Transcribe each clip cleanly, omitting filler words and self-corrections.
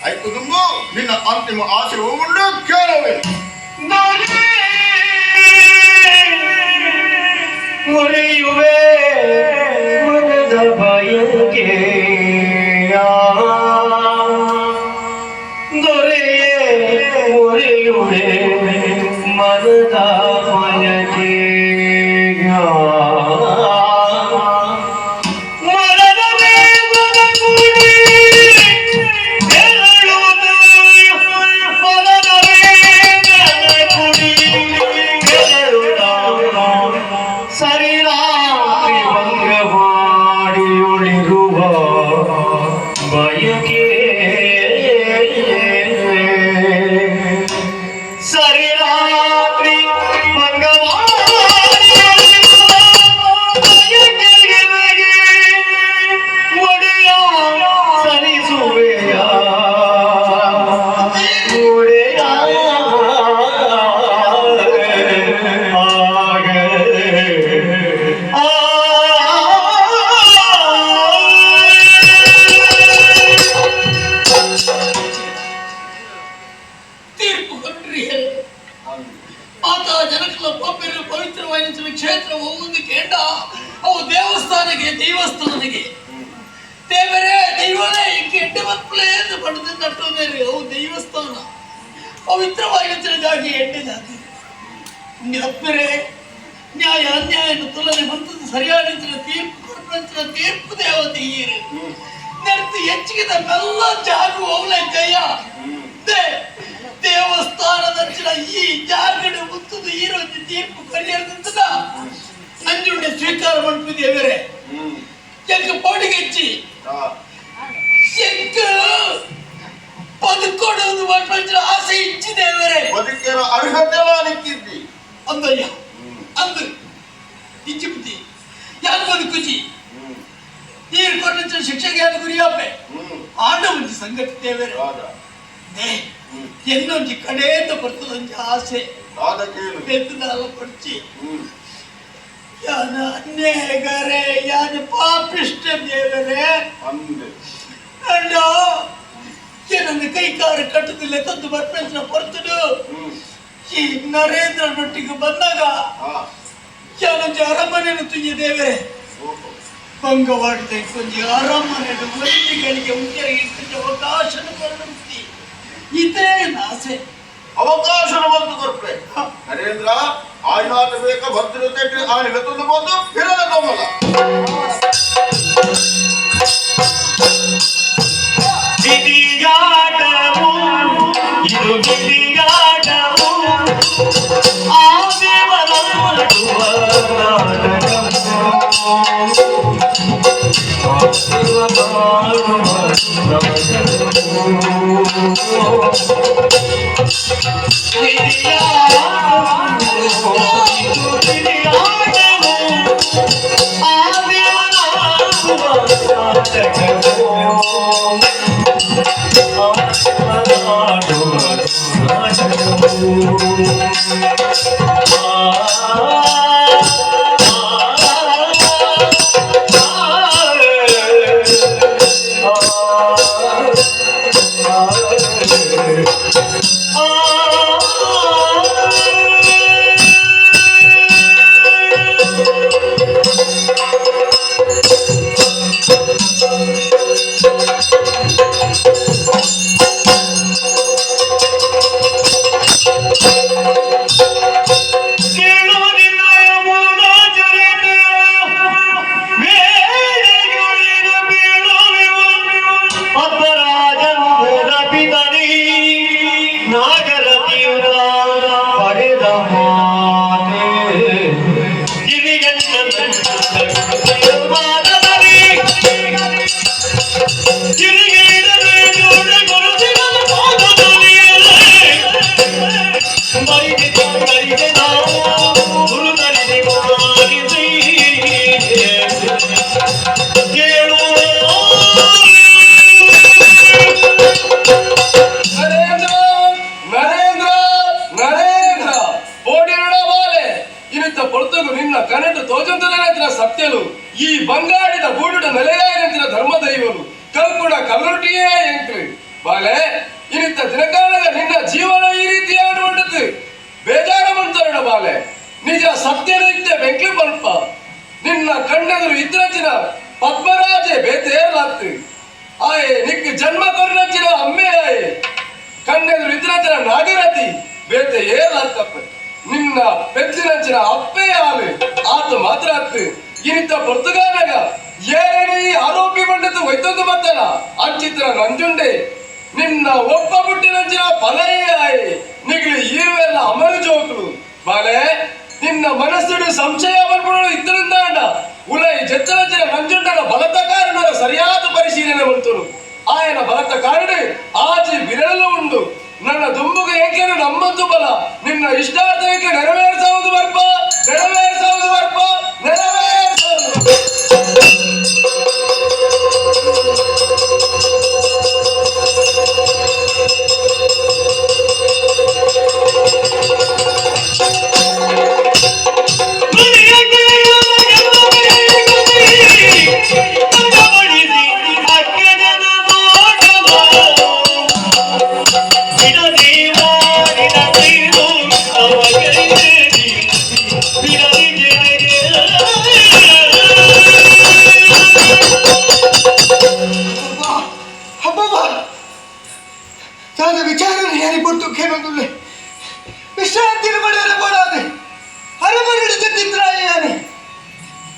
ಐಕು ದುಂಬು ನಿನ್ನ ಅಂತಿಮ ಆಸೆ ಉಂಡು ಕೇಳವೆ. ಮುರಿಯುವೆ ಮನದ ಬಯಕೆ, ದೊರೆಯೇ, ಮುರಿಯುವೆ ಮನದ ಬಯಕೆ. ಮರದ ಮೇಘದ ಗುಡಿ ತೆರಳುವುದು, ಮರದ ಮೇಘದ ಗುಡಿ ತೆರಳುತ್ತ, ಸರಿರಾತ್ರಿ ಭಂಗವಾಡಿಯೊಳಿರುವ ಬಯಕೆ, ಸರಿರಾತ್ರಿ ಭಂಗವಾಡಿಯೊಳಿರುವ ಬಯಕೆ ನಿನಗೆ ಒಡೆಯ ಸರಿಸುವೆಯ ಒಡೆಯ ಆಗ ಆ. ತೀರ್ಪು ಕೊಟ್ರಿ. ಆತ ಜನಕಲ ಪೋಪೆರು ಪವಿತ್ರವಾಯಿನ ಕ್ಷೇತ್ರ ಒಂದು ಕೇಂಡ ಅವು ದೇವಸ್ಥಾನಕ್ಕೆ ದೇವಸ್ಥಾನಕ್ಕೆ ದೇವರೇ ದೈವನೇ ಇಂಕ ಎಡ್ಡೆ ಮಕ್ಕಳೇ ಎಂದು ಪಡೆದು ನಟ್ಟೋನೇರಿ. ಅವು ದೇವಸ್ಥಾನ ಪವಿತ್ರವಾಯಿನ ಜಾಗಿ ಎಡ್ಡೆ ಜಾತಿ ಅಪ್ಪರೆ ನ್ಯಾಯ ಅನ್ಯಾಯ ತುಲನೆ ಬಂತದ್ದು ಸರಿಯಾದ ತೀರ್ಪು ಕೊಡ್ಪಂಚಿನ ತೀರ್ಪು ದೇವತೆ ಈರು ನೆಡ್ತು ಹೆಚ್ಚಿಗೆ ಮೆಲ್ಲ ಜಾಗ ಹೋಗ್ಲೆ ಜಯ ದೇವಸ್ಥಾನದಂಚಿನ ಈ ಜಾಗಡೆ ಮುತ್ತದು ಈರೊಂದು ತೀರ್ಪು ಕರಿಯದಂತದ ನಂಜುಂಡೆ ಸ್ವೀಕಾರ ಮನ್ಪು ದೇವರೇ. ಎಂಕ್ ಪೋಡಿಗೆಚ್ಚಿ ಎಂಕ್ ಬದುಕೊಡು ಮನ್ಪಂಚಿನ ಆಸೆ ಇಚ್ಚಿ ದೇವರೇ. ಬದುಕಿನ ಅರ್ಹತೆ ನಿಕ್ಕಿದ್ದಿ. ಅಂದಯ್ಯ ಅಂದು ಇಚ್ಚಿಪುತಿ ಯಾರು ಬದುಕುಜಿ ನೀರು ಕೊಟ್ಟಂಚಿನ ಶಿಕ್ಷೆಗೆ ಯಾರು ಗುರಿಯಾಪೆ. ಆಂಡ ಒಂಜಿ ಸಂಗತಿ ದೇವರೇ. They ಎನ್ನೊಂಜಿ ಕಡೇತ ಬರ್ತದೊಂಜಿ ಆಸೆ. ಆದ ಕೇಳು. ಬೆತ್ತದಾಲ ಪಡ್ಚಿ. ಯಾನ ಅನ್ಯಾಯಗಾರೆ, ಯಾನ ಪಾಪಿಷ್ಟ ದೇವರೇ. ಅಂದೆ. ಅಣ್ಣ ಏನನ್ನು ಕೈ ಕಾರು ಕಟ್ಟುದಿಲ್ಲ ತಂದು ಬರ್ಪಂಚಿನ ಪೊರ್ತುಡು ಈ ನರೇಂದ್ರ ನೊಟ್ಟಿಗೆ ಬಂದಾಗ ಯಾನೊಂಜಿ ಅರಮನೆಯನ್ನು ತುಯ್ಯ ದೇವರೇ. ಭಂಗವಾಡಿದ ಕೊಂಜಿ ಅರಮನೆ ಒಂದಿಗಳಿಗೆ ಉಂಟೆಗೆ ಕೊಂಚ ಅವಕಾಶ ಕೊರಡುತ್ತಿ ಇದೇ ಆಸೆ. ಅವಕಾಶ ಬಂದು ಕೊರ್ಪೆ ನರೇಂದ್ರ ಆಯ್ನಾಥ ಬೇಕ ಭದ್ರತೆ ಆನಿಲ ತಂದು ಬಂದು ಹಿರದ ತಮ್ಮಲ್ಲ. ವಿಧಿಯಾಟವು ಇದು ವಿಧಿಯಾಟವು, ಆ ದೇವನಾಡುವ ನಾಟಕವು, ಆ ದೇವನಾಡುವ ನಾಟಕವು. ವಿಧಿಯಾಟವು ಇದು ವಿಧಿಯಾಟವು, ಆ ದೇವನಾಡುವ ನಾಟಕವು, ನಾಡುವ ನಾಟಕವು. ಕೇಳುವುದಿಲ್ಲ ಯಮುನಾ ಚರಿತೆ, ವೇಳೆಗಳಿಗೆ ಬೀಳುವೆವು. ಅಪರಾಜನ ಪಿತನಿ ನಾಗರತಿಯುತ ಪಡೆದ ಮಾತೆ ಗಿರಿಗಣ್ಣ ಮಾದರಿ ಕಿರಿಗೇಡದೆ ಜೋಡ ಗುರುತಿನ ಪಾದದಲ್ಲಿಯೇ ಮರಿದಿದ್ದ ಕರಿಗೆ ನಾವು ಗುರುತರಿದೆ ಮಾಡಿಸಿ ಕೇಳು. ನರೇಂದ್ರ, ನರೇಂದ್ರ, ನರೇಂದ್ರ, ಪೋಡಿರಡ ಬಾಲೆ ಇನಿತ ಪೊರ್ತುಗು ನಿನ್ನ ಕನಟು ತೋಜಂತಲೇನಂತಿನ ಸತ್ಯಲು ಈ ಬಂಗಾಡಿದ ಬೂಡುಡ ನೆಲೆಯಾಯನಂತಿನ ಧರ್ಮದೈವನು ಕಲ್ಕುಡ ಕಲ್ಲುಟಿಯೇ ಎಂಕ್ರಿ. ಬಾಲೆ ಇನಿತ ದಿನಕಾಲದ ನಿನ್ನ ಜೀವನ ಈ ರೀತಿಯಾದ ಉಂಟದ್ದು ಬೇಜಾರ ಮಂತರಡ ಬಾಲೆ ನಿಜ ಸತ್ಯನ ಇದ್ದೆ ಬೆಂಕಿ ಬಲ್ಪ ನಿನ್ನ ಕಣ್ಣೆದುರು ಇದ್ರಚಿನ ಪದ್ಮರಾಜೆ ಬೇತೇರ್ಲಾತ್ತು ಆಯೆ ನಿಕ್ ಜನ್ಮ ಕೊರ್ನಚಿನ ಅಮ್ಮೆ ಆಯೆ ಕಣ್ಣೆದುರು ಇದ್ರಚಿನ ನಾಗರತಿ ಬೇತೆ ಏರ್ಲಾತ್ತಪ್ಪ ನಿನ್ನ ಪೆದ್ದಿನಂಚಿನ ಅಪ್ಪೆ ಆಲು ಆತ ಮಾತ್ರ ಆತು ಇನಿತ ಪೊರ್ತುಗಾನಗ ಏರಣಿ ಆರೋಪಿ ಬಂಡದ್ದು ವೈದ್ಯದ್ದು ಮತ್ತನ ಅಂಚಿತ್ರ ನಂಜುಂಡೆ ನಿನ್ನ ಒಪ್ಪ ಬುಟ್ಟಿನಂಚಿನ ಫಲಯೇ ಆಯೆ ನಿಗ್ಲು ಈರುವೆಲ್ಲ ಅಮರು ಜೋಕುಲು ಬಾಲೆ ನಿನ್ನ ಮನಸ್ಸುಡು ಸಂಶಯ ಬರ್ಪುಡು ಇದ್ದರಿಂದಾಂಡ ಉಲೈ ಜೆತ್ತನಂಚಿನ ನಂಜುಂಡನ ಬಲತ ಕಾರಣರ ಸರಿಯಾದ ಪರಿಶೀಲನೆ ಬಂತರು ఆయన ಬಲತ ಕಾರಣ ಆಜಿ ಬಿರಲು ಉಂಡು ನನ್ನ ದುಂಬುಗ ಏಕೆನು ನಮ್ಮಂತು ಬಲ ನಿನ್ನ ಇಷ್ಟಾರ್ಥ ಏಕೆ ನೆರವೇರಿಸುವುದು ಬರ್ಪ ನೆರವೇರಿಸುವುದು ಬರ್ಪ ನೆರವೇರಿಸುವುದು. ಅಬ್ಬಬ್ಬಾ ತಾನ ವಿಚಾರ ಯಾರಿ ಪೊರ್ತು ಕೇಳೊಂದುಲ್ಲೆ ವಿಶ್ರಾಂತಿ ಪಡೆಯಲು ಬೋಡಾದೆ ಅರಮನೆ ಜೊತ್ತಿದ್ರಾಯಾನೆ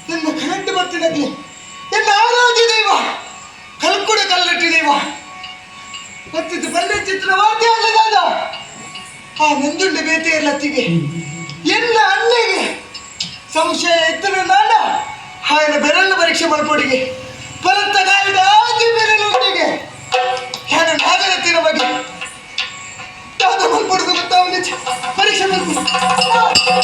ಎನ್ನ ಕರೆಂಟ್ ಬರ್ತಿನಗ್ಲಿ ಎನ್ನ ಆರಾಧ್ಯ ದೈವ ಕಲ್ಕುಡ ಕಲ್ಲಟ್ಟಿ ದೈವ ಮತ್ತಿದ್ದು ಪಲ್ಲೆ ಚಿತ್ರ ವಾದ್ಯ ಅಲ್ಲದಾದ ಆ ನಂದುಂಡೆ ಬೇತೆ ಇರ್ಲತ್ತಿಗೆ ಎನ್ನ ಅಣ್ಣಗೆ ಸಂಶಯ ಎತ್ತನ ನಾನ ఆయన ಬೆರಳು ಪರೀಕ್ಷೆ ಮಾಡ್ಕೊಡಿಗೆ ಬಲತ್ತ ಗಾಯದ ಆದಿ ಬೆರಳುಂಡಿಗೆ ಯಾರು ನಾಗರತ್ತಿನ ಬಗ್ಗೆ ದಾದ ಮಲ್ಪಡುದು ಗೊತ್ತಾವಲಿ ಪರೀಕ್ಷೆ ಮಾಡ್ಕೊಡು.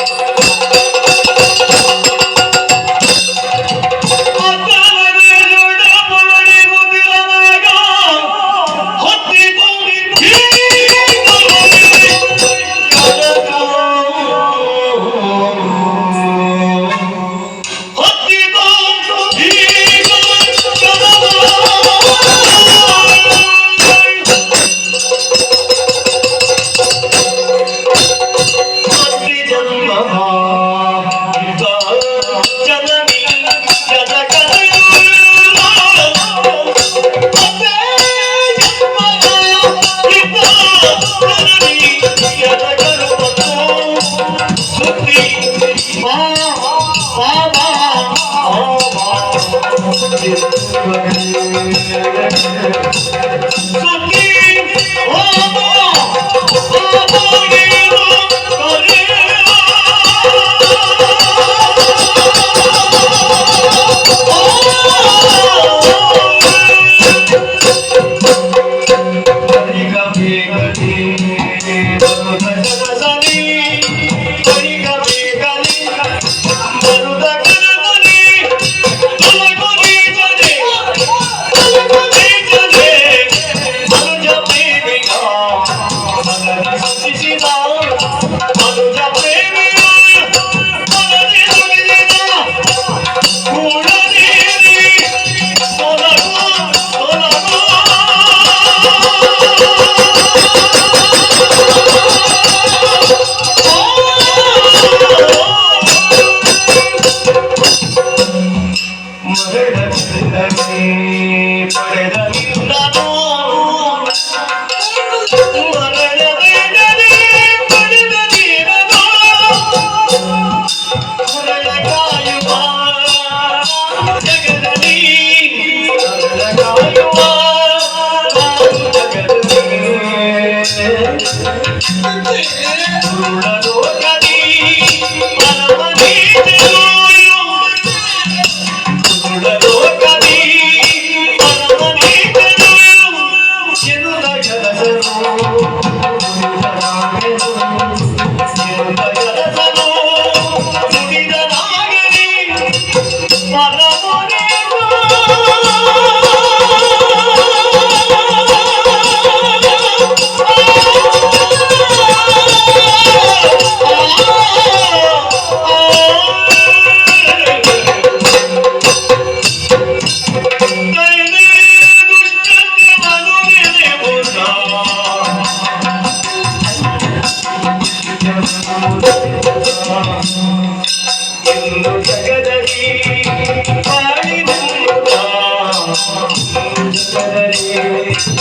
ಎನ್ನ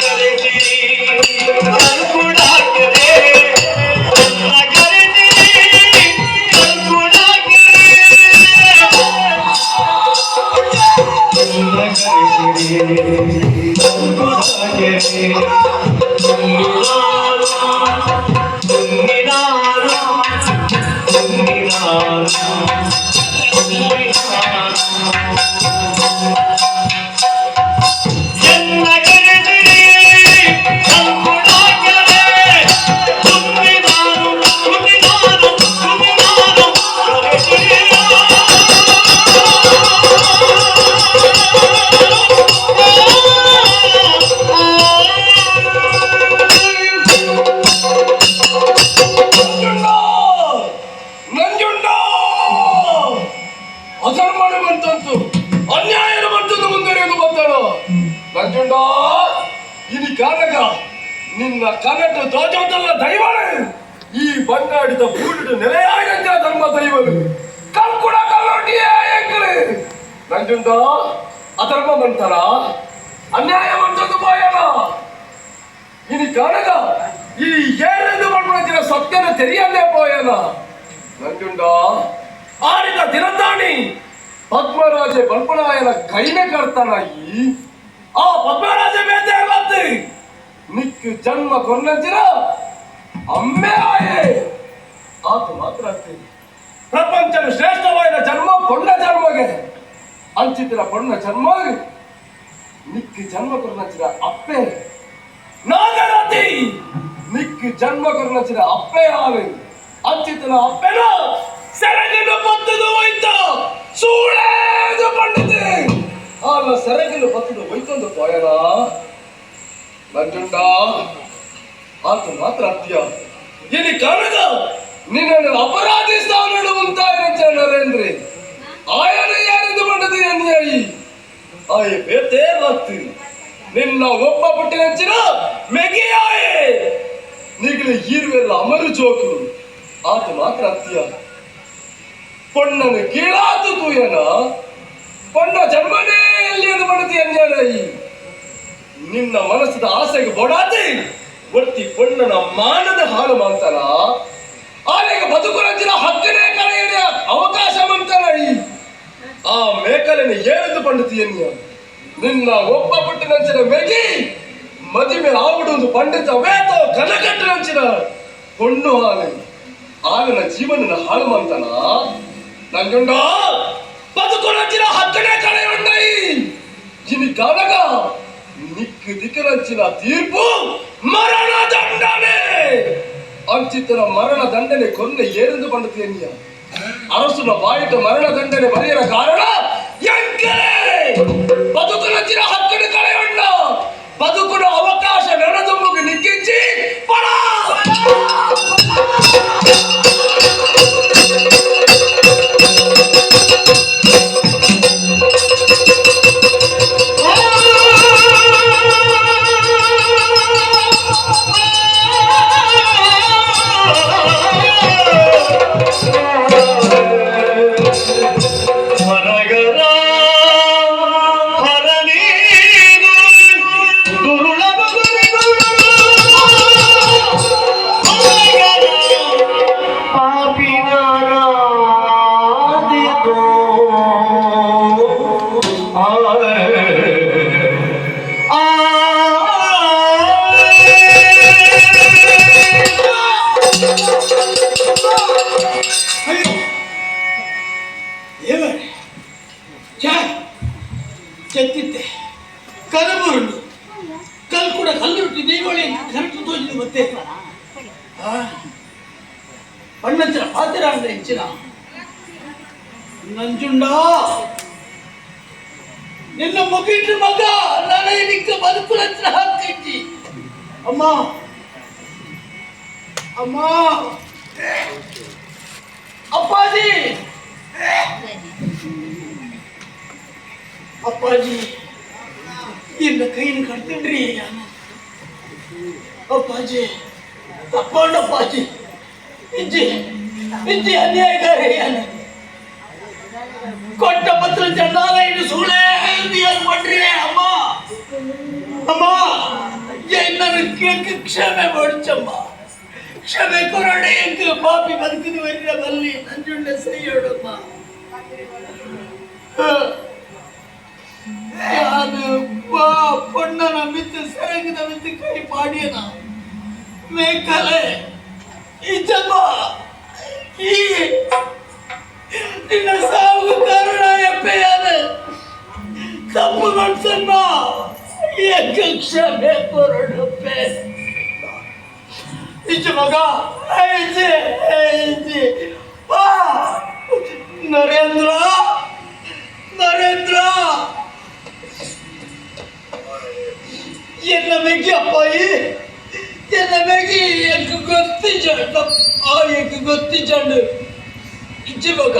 ಕರೆದಿರಿ ಕಲ್ಕುಡಾಕರೆ, ಎನ್ನ ಕರೆದಿರಿ ಕಲ್ಕುಡಾಕರೆ, ಎನ್ನ ಕರೆದಿರಿ ಕಲ್ಕುಡಾಕರೆ. ನುಂಗಿನಾರು, ನುಂಗಿನಾರು, ನುಂಗಿನಾರು, ಎನ್ನ ಕರೆದಿರಿ ಕಲ್ಕುಡಾಕರೆ, ತುಂಬಿನಾರು, ತುಂಬಿನಾರು, ತುಂಬಿನಾರು. ನಂಜುಂಡ, ನಂಜುಂಡ, ಅಧರ್ಮನು ಬಂತಂತು, ಅನ್ಯಾಯನು ಬಂತಂದು ಮುಂದುವರಿಯೋದು ಬಂದನು. ನಂಜುಂಡ, ಇನಿ ಕಾನಗ ನಿನ್ನ ಕನಟು ದೋಜೋದಲ್ಲ ದೈವಳು ಈ ಬಂಗಾಡಿದ ಬೂಡಿಡು ನೆಲೆಯಾಗಂಜ ಧರ್ಮ ದೈವಳು ಕಲ್ಕುಡ ಕಲ್ಲೊಟ್ಟಿಯೇ ಎಂಕಲು. ನಂಜುಂಡ, ಅಧರ್ಮ ಬಂತನ, ಅನ್ಯಾಯ ಬಂತಂದು ಬಾಯನ. ಇನಿ ಕಾನಗ ಈ ಏರೆಂದು ಮಾಡ್ಕೊಂಡಿನ ಸತ್ಯನ ತೆರಿಯಲ್ಲೇ ಪೋಯನ. ನಂಜುಂಡ, ಆಡಿದ ದಿನದಾಣಿ ಪದ್ಮರಾಜೆ ಬಲ್ಪನಾಯನ ಕೈನೆ ಕರ್ತಾನ. ಈ ಆ ಪದ್ಮರಾಜ ಬೇತೆ ಅಲ್ಲದ್ದು ನಿಕ್ಕು ಜನ್ಮ ಕೊರ್ನಂಚಿನ ಅಮ್ಮೆ ಆಯೆ. ಆತ ಮಾತ್ರ ಆಗ್ತೀನಿ. ಪ್ರಪಂಚದ ಶ್ರೇಷ್ಠವಾದ ಜನ್ಮ ಪೊಣ್ಣ ಜನ್ಮಗೆ ಅಂಚಿತರ ಪೊಣ್ಣ ಜನ್ಮ ನಿಕ್ಕು ಜನ್ಮ ಕೊರ್ನಂಚಿನ ಅಪ್ಪೆ ನಾಗರತಿ. ನಿಕ್ಕು ಜನ್ಮ ಕೊರ್ನಂಚಿನ ಅಪ್ಪೆ ಆವೆ. ಅಂಚಿತನ ಅಪ್ಪೆನ ಸೆರಗಿನ ಪತ್ತದು ಹೋಯ್ತು ಸೂಳೇದು ಪಂಡಿತು ಆಲ ಸೆರಗಿನ ಪತ್ತದು ಹೋಯ್ತಂದು ಪೋಯನ. ನಂಜುಂಡ, ಆತ ಮಾತ್ರ ಅತ್ಯ. ಇಲ್ಲಿ ಕಾಣದ ನಿನ್ನನ್ನು ಅಪರಾಧಿ ಸ್ಥಾನ ಉಂಟಾಯ ನರೇಂದ್ರಿ ಆಯನ ಯಾರೆಂದು ಬಂಡದು ಅನ್ಯಾಯಿ ಆಯ ಬೇತೇ ಬರ್ತಿ ನಿನ್ನ ಒಬ್ಬ ಪುಟ್ಟಿನಂಚಿನ ಮೆಗಿಯಾಯೆ ನೀಗಲ ಈರುವೆಲ್ಲ ಅಮರು ಜೋಕು. ಆತ ಮಾತ್ರ ಅತ್ಯ. ಪೊಣ್ಣನು ಕೀಳಾತು ತೂಯನ ಪೊಣ್ಣ ಜನ್ಮನೇ ಎಲ್ಲಿ ಎಂದು ಮಾಡತಿ ಅನ್ಯಾಯಿ. ನಿನ್ನ ಮನಸ್ಸದ ಆಸೆಗೆ ಬೊಡಾತಿ ಒತ್ತಿ ಪೊಣ್ಣನ ಮಾನದ ಹಾಳು ಮಾಡ್ತಾನ. ಆನೆಗೆ ಬದುಕುರಂಚಿನ ಹಕ್ಕನೇ ಕಳೆಯದೆ ಅವಕಾಶ ಮಂತಾನ. ಈ ಆ ಮೇಕಲಿನ ಏರೆಂದು ಪಂಡಿತಿಯನ್ಯ. ನಿನ್ನ ಒಬ್ಬ ಪುಟ್ಟಿನಂಚಿನ ಮೆಗಿ ಮದುವೆ ಆವುಡು ಪಂಡಿತ ವೇತೋ ಕನಕಟ್ಟಿನಂಚಿನ ಪೊಣ್ಣು ಹಾಲು ಆಗನ ಜೀವನನ ಹಾಳು ಮಾಡ್ತಾನ. ನಂಜುಂಡ, ಬದುಕುರಂಚಿನ ಹಕ್ಕನೇ ಕಳೆಯುಂಡೈ. ಇನಿ ಕಾನಗ ನಿಕ್ಕು ದಿಕ್ಕರಂಚಿನ ತೀರ್ಪು ಮರಣ ದಂಡನೆ. ಅಂಚಿತನ ಮರಣ ದಂಡನೆ ಕೊನ್ನೆ ಏರೆಂದು ಪಂಡಿತಿಯನ್ಯ. ಅರಸುನ ಬಾಯಿಟ ಮರಣ ದಂಡನೆ ಬರೆಯರ ಕಾರಣ ಎಂಕಲೇ ಬದುಕುನಂಚಿನ ಹಕ್ಕನ್ನು ಕಳೆಯುಂಡ ಬದುಕುನ ಅವಕಾಶ ನನದುಂಬುಗೆ ನಿಕ್ಕಿಂಚಿ ಪಡ. ಹರಗರ ಹರನೀನು ದುರುಳನು ಹರಗರ ಪಾಪಿನಾರಾಧಿತೋ ಆ ಆ. ಅಯ್ಯೋ ದೇವರೇ, ಛೇ, ಚೆತ್ತಿತ್ತೆ ಕಲಬುರುಂಡು ಕಲ್ ಕೂಡ ಕಲ್ಲುಟ್ಟಿ ದೀಪಾವಳಿ ಕರೆಕ್ಟ್ ತೋಜಿದ ಮತ್ತೆ ಬಣ್ಣಂಚಿನ ಪಾತ್ರ ಅಂದ್ರೆ ಹೆಚ್ಚಿನ. ನಂಜುಂಡ, ನಿನ್ನ ಮುಗಿಟ್ರ ಮಗ ನನಗೆ ನಿಕ್ಕ ಬದುಕುಲಂಚಿನ ಹಕ್ಕಿಜ್ಜಿ. ಅಮ್ಮ, ಅಮ್ಮ, ಅಪ್ಪಾಜಿ, ಅಪ್ಪಾಜಿ, ನಿನ್ನ ಕೈನ ಕಟ್ತೇನ್ರಿ ಅಪ್ಪಾಜಿ. ತಪ್ಪಂಡ ಅಪ್ಪಾಜಿ, ಇಜ್ಜಿ ಇಜ್ಜಿ, ಅನ್ಯಾಯಗಾರಿ. ಕೊಟ್ಟ ಪತ್ರ ಚಂಡಾಲ ಇಡು ಸೂಳೆ ಪಟ್ರಿ ಅಮ್ಮ ಅಮ್ಮ ಎನ್ನನ್ನು ಕೇൾക്ക് ಕ್ಷಮೆ ಕೊಡ್ಚಮ್ಮ ಕ್ಷಮೆ ಕೊರಡೆ ಎಂಕ್ ಪಾಪಿ ಬದುಕಿದ ವರಿರ ಬಲ್ಲಿ ನಂಜುಂಡ ಸೈಯೋಡಮ್ಮ ಯಾನು ಪಾ ಪೊಣ್ಣನ ಮಿತ್ತು ಸೆರಂಗದ ಮಿತ್ತು ಕೈ ಪಾಡಿಯನ ಮೇಕಲೆ ಇಜ್ಜಮ್ಮ ಈ ನಿನ್ನ ಸಾವು ಕಾರಣ ಎಪ್ಪೆಯಾನ ತಪ್ಪು ಮನ್ಸಮ್ಮ ಎಂಕ್ ಕ್ಷಮೆ ಕೊರಡಪ್ಪೆ ಇಜ್ಜ ಮಗ ಇಜ್ಜಿ ಇಜ್ಜಿ ಆ ನರೇಂದ್ರ ನರೇಂದ್ರ ಎನ್ನ ಮೆಗ್ಗಿ ಅಪ್ಪಾಯಿ ಎನ್ನ ಮೆಗ್ಗಿ ಎಂಕ್ ಗೊತ್ತಿಜಂಡು ಆ ಎಂಕ್ ಗೊತ್ತಿಜಂಡು ಇಜ್ಜಿ ಮಗ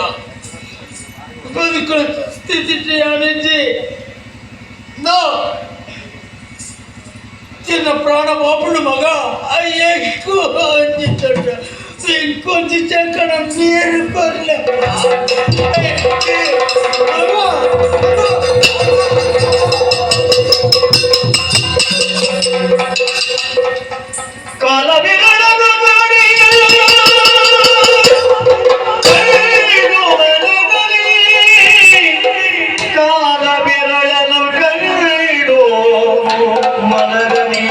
ಬದುಕುನ ಸ್ಥಿತಿ ಯಾನಿಜ್ಜಿ ನೋ చిన్న ಪ್ರಾಣ ವಾಪುಡು ಮಗ ఎక్కువ ఇంకొంచెం చెక్కడ నీరు కొరలే ಕಾಲವಿರಳನು ಕಂಡು ಮಲಗಲಿ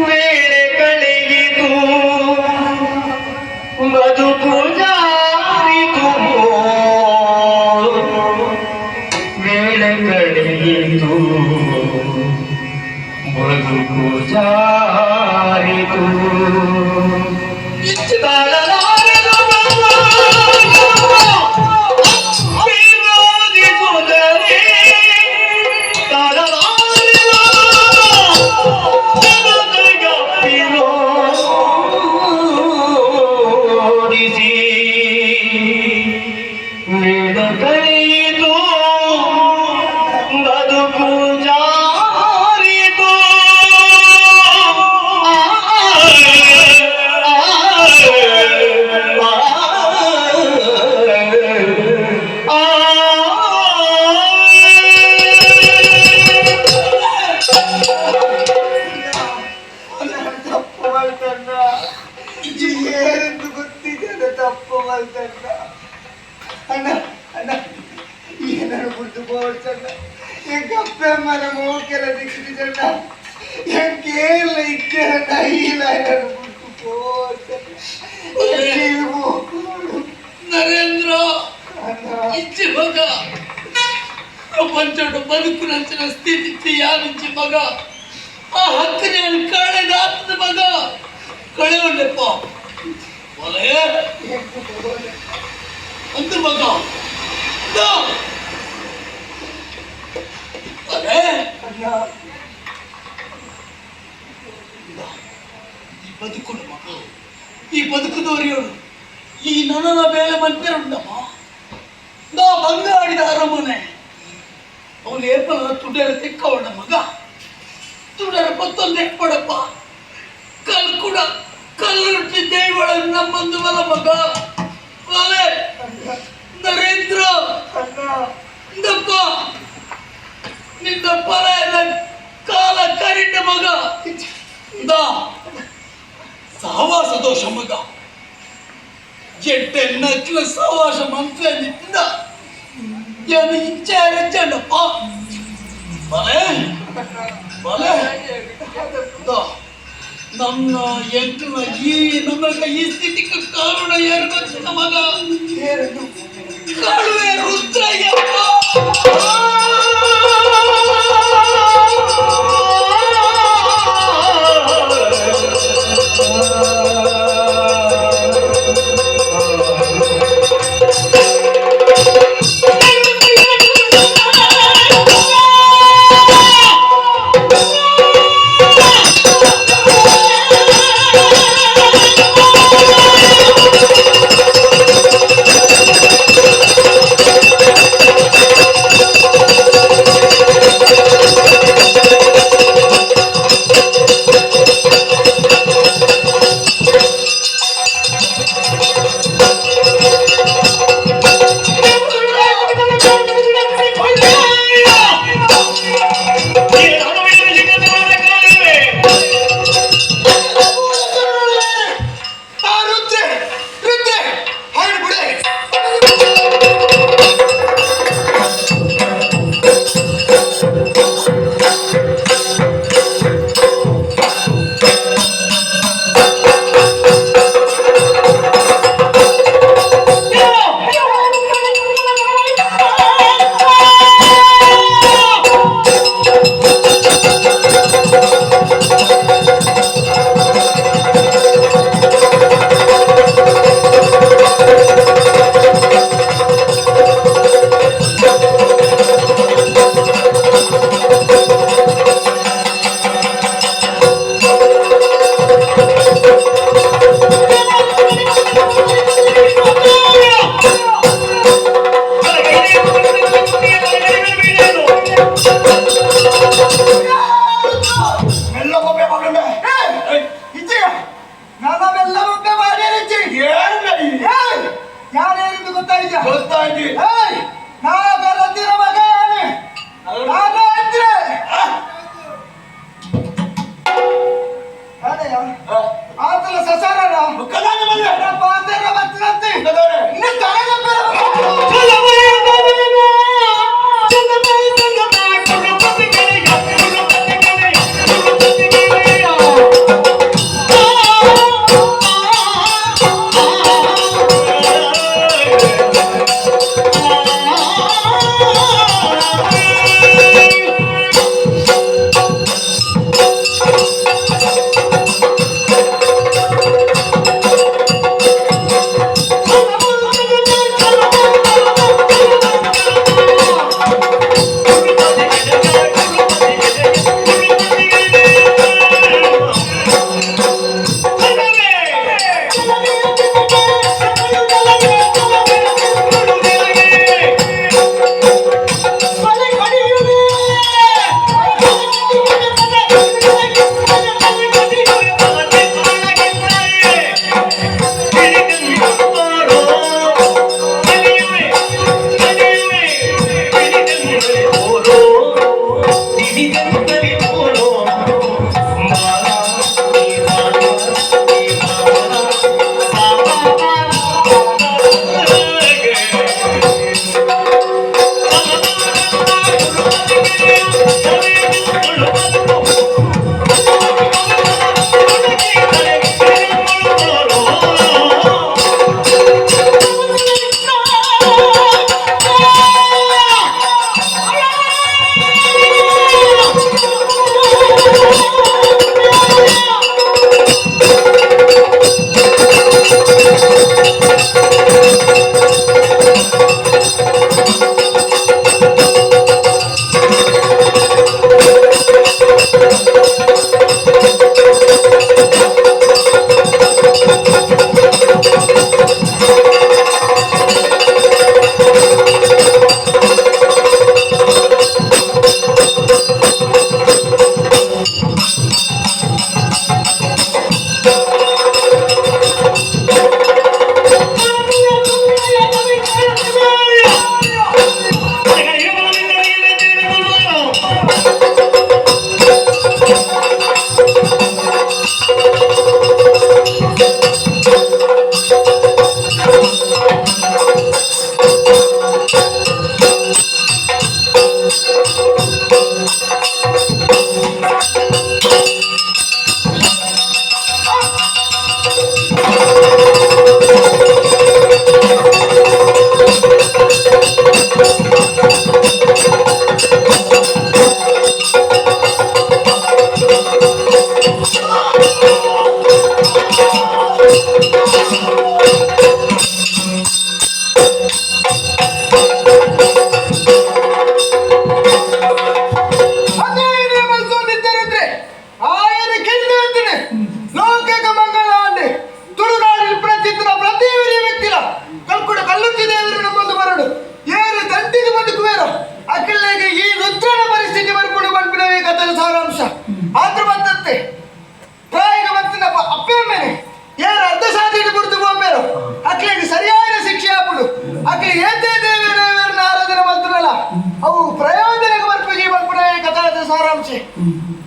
ವೇಳೆ ಕಳೆಯಿತು ಬದುಕು ಜಾರಿತು ವೇಳೆ ಕಳೆಯಿತು ಬದುಕು ಜಾರಿತು ತಾಳಲಾರದು ವಿರೋಧಿಸುವುದರೇ ತಾಳಲಾರದು ಜನತೆಗ ವಿರೋಧಿಸಿ ವೇಳೆ ಕಳೆಯಿತು ಬದುಕು ಜಾರಿತು ತಪ್ಪು ಮಾಡ್ತಾನ ಏನೆಂದು ಗೊತ್ತಿದೆ ತಪ್ಪು ಮಾಡ್ತಾನ ಅಣ್ಣ ಅಣ್ಣ ಏನಾರು ಬಿಟ್ಟು ಬೋಡ್ಸಣ್ಣ ಎಂಕ ಅಪ್ಪ ಅಮ್ಮನ ಮೋಕೆಲ್ಲ ದಿಕ್ಕಿದಣ್ಣ ಎಂಕೇಲ್ಲ ಇಚ್ಚಣ್ಣ ಇಲ್ಲ ಏನಾರು ಬಿಟ್ಟು ಬೋಡ್ಸಣ್ಣ ನರೇಂದ್ರ ಅಣ್ಣ ಇచ్చి ಮಗ ಪ್ರಪಂಚಡು ಬದುಕುನಂಚಿನ ಸ್ಥಿತಿ ಯಾನಿಂಚಿ ಮಗ ಆ ಹಕ್ಕು ನಾನು ಕಳೆದ ಆತದ ಮಗ ಕಳೆಯುಂಡೆಪ್ಪ ಒಲೆ ಒಂದು ಮಗ ಇಂದ. ಒಲೆ ಅಣ್ಣ ಈ ಬದುಕುಡು ಮಗ ಈ ಬದುಕುದೋರಿಯೋಡು ಈ ನನನ ಬೇಲೆ ಮನ್ಪೇರುಂಡಮ್ಮ ನಾ ಬಂಗಾಡಿದ ಅರಮನೆ ಅವನು ಏಪಲ ತುಡರ ತಿಕ್ಕವಣ ಮಗ ತುಡರ ಪತ್ತೊಂದು ಎಪ್ಪಡಪ್ಪ ಕಲ್ ಕೂಡ ಕಲ್ಲುಟ್ಟಿ ದೇವಳ ನಮ್ಮೊಂದು ಬಲ ಮಗ ಒಲೆ ನರೇಂದ್ರ ಅಣ್ಣ ಇಂದಪ್ಪ ನಿನ್ನ ಪರ ಕಾಲ ಕರಿಂಡ ಮಗ ಇಂದ ಸಹವಾಸ ದೋಷ ಮಗ ಎಟ್ಟೆ ನಕ್ಲ ಸಹವಾಸ ಮಂತ್ರ ನಿಂದ ಏನು ಇಚ್ಛೆ ರಚ್ಚಂಡಪ್ಪ ಬಲೆ ಬಲೆ ಇಂದ ನನ್ನ ಎಂಟನ ಈ ನಮಗ ಈ ಸ್ಥಿತಿಗೆ ಕಾರಣ ಯಾರು ಗೊತ್ತಿಲ್ಲ ಮಗ ಏನನ್ನು ಕಾಳುವೆ ರುದ್ರಯ್ಯಪ್ಪ.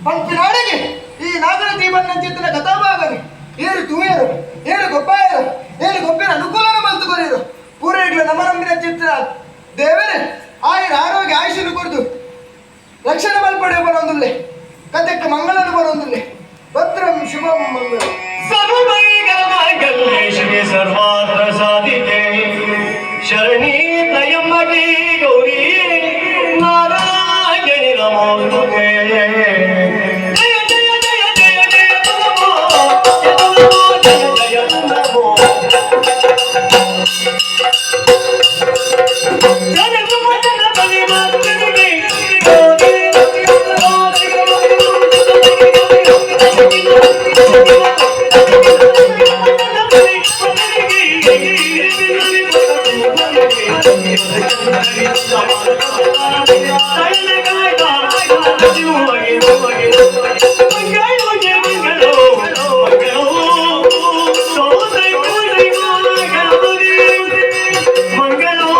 ಪಂಪಿನಾಡಿಗೆ ಈ ನಾಗರ ದೀಪನ್ನ ಕಥಾಭಾಗನೆ ಏರು ತೂಯರು ಏರು ಗೊಪ್ಪಾಯರು ಏರು ಗೊಪ್ಪಿನ ಅನುಕೂಲನ ಮಲ್ತುಕೊರಿರು ಪೂರೈಗ್ಲ ನಮ ನಂಬಿನ ಚಿತ್ರ ದೇವರೇ ಆಯರ ಆರೋಗ್ಯ ಆಯುಷನು ಕೊರ್ದು ರಕ್ಷಣೆ ಮಲ್ಪಡೆ ಬರೋದಿಲ್ಲ ಕಥೆಕ್ಕೆ ಮಂಗಳನು ಬರೋದಿಲ್ಲ ಭದ್ರಂ ಶುಭಂ ಮಂಗಳ. ಸರ್ವಮಂಗಲ ಶಿವೆ ಸರ್ವಾರ್ಥ ಸಾಧಿಕೆ ಶರಣಿ ತ್ರಯಂಬಕೆ ಗೌರಿ ನಾರಾಯಣಿ ನಮೋಸ್ತುತೆ. ಜಯ ಜಯ ಜಯ ಜಯ ಜಯ ನಮೋ ನಮೋ ಜಯ ಜಯ ನಮೋ. ಜನ ಬಲಿ ಮಾತರಿಗೆ. ಮಂಗಳೋ.